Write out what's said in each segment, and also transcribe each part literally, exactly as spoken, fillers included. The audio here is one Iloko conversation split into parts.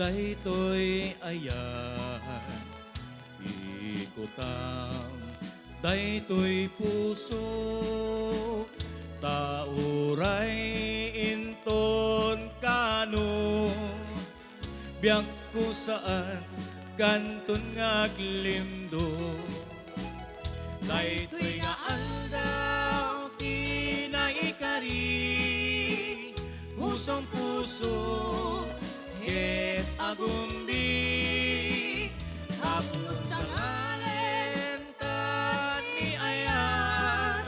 Daytoy ayan, ikutam daytoy puso, ta uray inton kano, biagko saan kanton nga aglimdo. Daytoy nga aldaw ti naikari, pusong puso ket agumbi. Tapno sangalen ta ni ayan,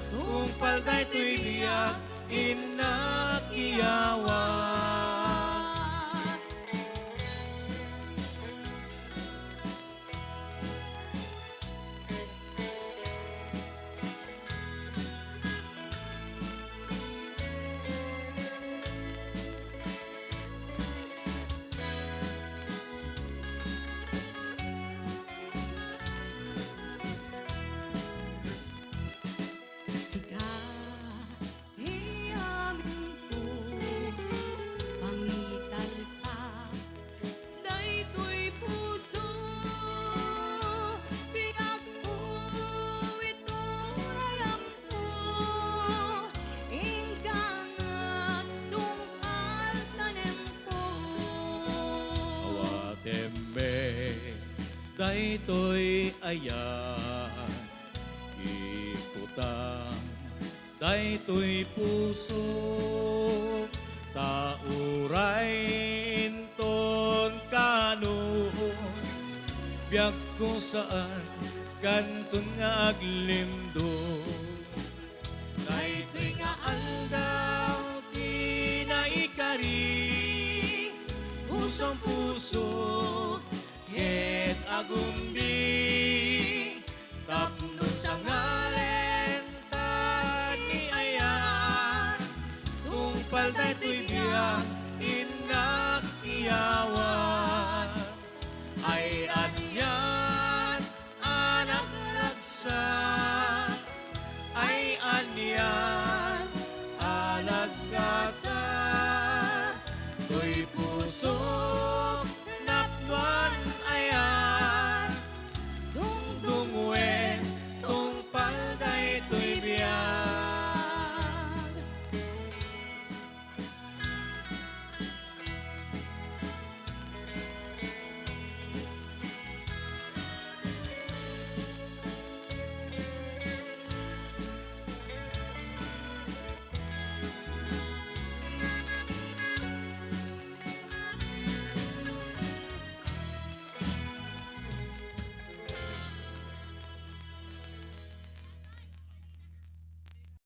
tungpal daytoy biag innak iyawat. Sika ti amingko, pangitalka daytoy puso, biagko itoray amko, inka nga tungpal tanemko. Awatemmi daytoy ayan, ikutam daytoy puso, ta uray inton kano, biagko saan kanton nga aglimdo. Daytoy nga aldaw ti naikari, pusong puso ket agumbi.